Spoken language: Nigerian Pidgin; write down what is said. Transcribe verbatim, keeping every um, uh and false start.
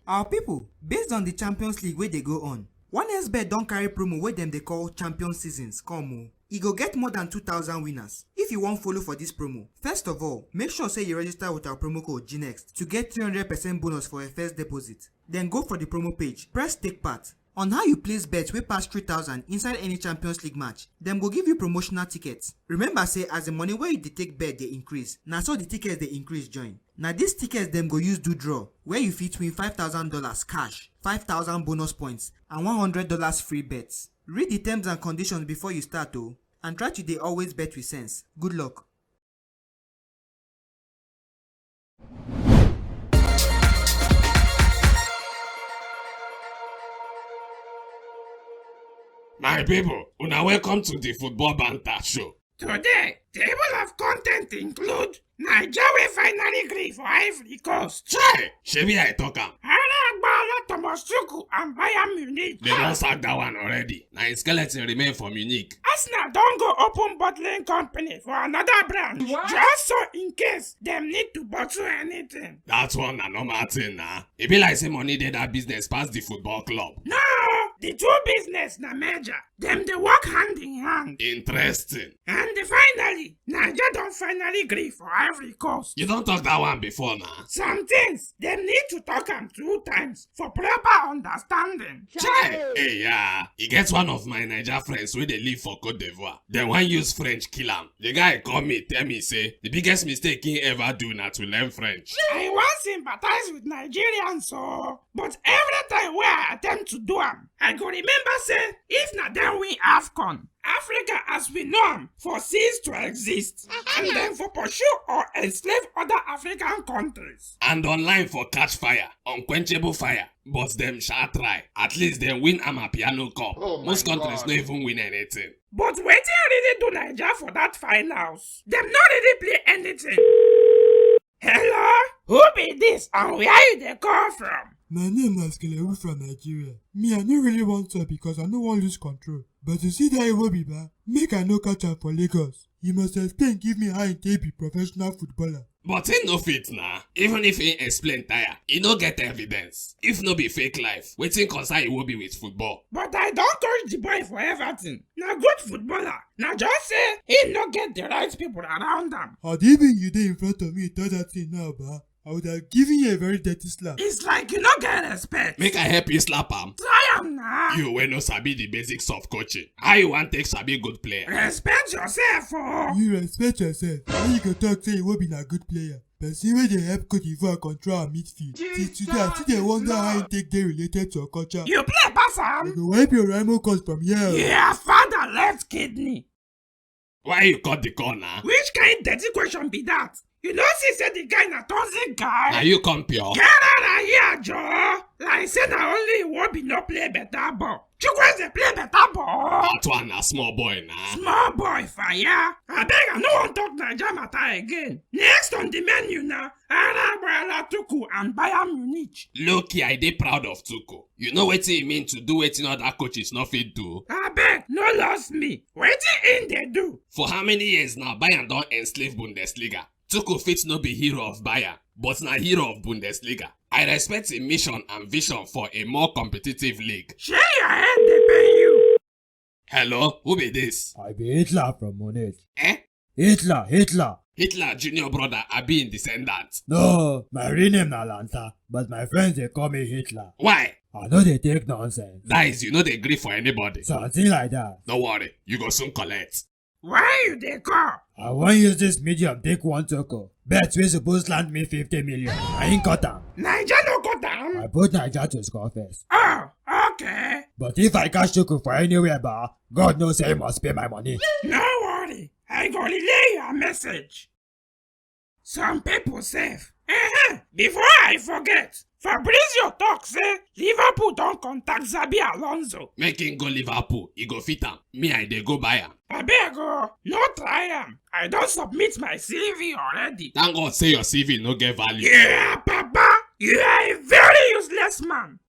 Our people, based on the Champions League wey dey go on, one X bet don carry promo wey dem dey call Champion Seasons come o. E go get more than two thousand winners. If you wan follow for this promo, first of all, make sure say you register with our promo code G next to get three hundred percent bonus for your first deposit. Then go for the promo page, press take part. On how you place bets wey pass three thousand inside any Champions League match, dem go give you promotional tickets. Remember say as the money wey you dey take bet dey increase, na so the tickets dey increase join. Na these tickets dem go use do draw, where you fit win five thousand dollars cash, five thousand bonus points, and one hundred dollars free bets. Read the terms and conditions before you start o, and try to dey always bet with sense. Good luck. My people, una welcome to the Football Banter Show. Today, table of content include Naija wey finally gree for Ivory Coast. Chai! Shebi I talk am. Aragbaala, Thomas Tuchel and Bayern Munich. They don sack that one already. Na im skeleton remain for Munich. Arsenal don go open bottling company for another branch. What? Just so in case dem need to bottle anything. That one na normal thing na. E be like say money dey that business pass the football club. No, the two business na merger. Dem dey work hand in hand. Interesting. And finally, Naija don finally gree for Ivory Coast. You don talk that one before na. Some things, dem need to talk am two times for proper understanding. Chai! Hey, yeah. E get one of my Naija friends wey dey live for Cote d'Ivoire. Dem wan use French kill am. The guy call me, tell me say the biggest mistake he ever do na to learn French. I wan sympathize with Nigerians o, but every time wey I attempt to do am, I go remember say if na dem win AFCON, Africa as we know am for cease to exist, and dem for pursue or enslave other African countries. And online for catch fire, unquenchable fire. But dem sha try. At least dem win Amapiano Cup. Oh my Most countries God. No even win anything. But wetin really do Naija for that finals? Dem no really play anything. Hello? Who be this and where you dey call from? My name na Skelewu from Nigeria. Me, I no really wan talk because I no wan lose control. But you see that Iwobi ba, make I no catch am for Lagos. You must explain give me how e take be professional footballer. But he no fit na. Even if he explain tire, he no get evidence. If no be fake life, wetin concern Iwobi with football? But I don coach the boy for Everton. Na good footballer. Na just say he no get the right people around am. Had he been you dey in front of me talk that thing now, ba, I would have given you a very dirty slap. It's like you no get respect. Make I help you slap am. Try am na. You wey no sabi the basics of coaching, how you wan take sabi good player? Respect yourself o. You respect yourself. How you go talk say Iwobi na good player? Person wey dey help Cote d'Ivoire control our midfield. Till today, I still dey wonder how he take dey related to Okocha. You play pass am. I go wipe your Rimo cut from here. Your father left kidney. Why you cut the call na? Which kind dirty question be that? You no see say the guy na toxic guy? Na you come pure. Get out of here, Joe. Like say na only Iwobi no play better ball. Chukwueze play better ball. That one na small boy na. Small boy fire. Abeg, I no wan talk Naija matter again. Next on the menu na Aragbaala, Tuchel and Bayern Munich. Low key, I dey proud of Tuchel. You know wetin e mean to do wetin other coaches no fit do? Abeg, no lost me. Wetin im dey do? For how many years now, Bayern don enslave Bundesliga? Tuchel fit no be hero of Bayern, but na hero of Bundesliga. I respect im mission and vision for a more competitive league. Shey your head dey pain you? Hello, who be this? I be Hitler from Munich. Eh? Hitler, Hitler. Hitler junior brother abi im descendant? No, my real name na Lanta, but my friends dey call me Hitler. Why? I no dey take nonsense. That is, you no dey gree for anybody. Something like that. No worry, you go soon collect. Why you dey call? I wan use this medium take one Tuchel. Bet wey suppose land me fifty million. I ain't cut am. Naija no cut am? I put Naija to score first. Oh, okay. But if I catch Tuchel for anywhere, ba, God know say he must pay my money. No worry, I go relay your message. Some people sef. Uh-huh. Before I forget, Fabrizio talk say Liverpool don contact Xabi Alonso. Make him go Liverpool, he go fit am. Me, I dey go buy am. Abeg o, no try am. I don submit my C V already. Thank God say your C V no get value. Yeah, Papa, you are a very useless man.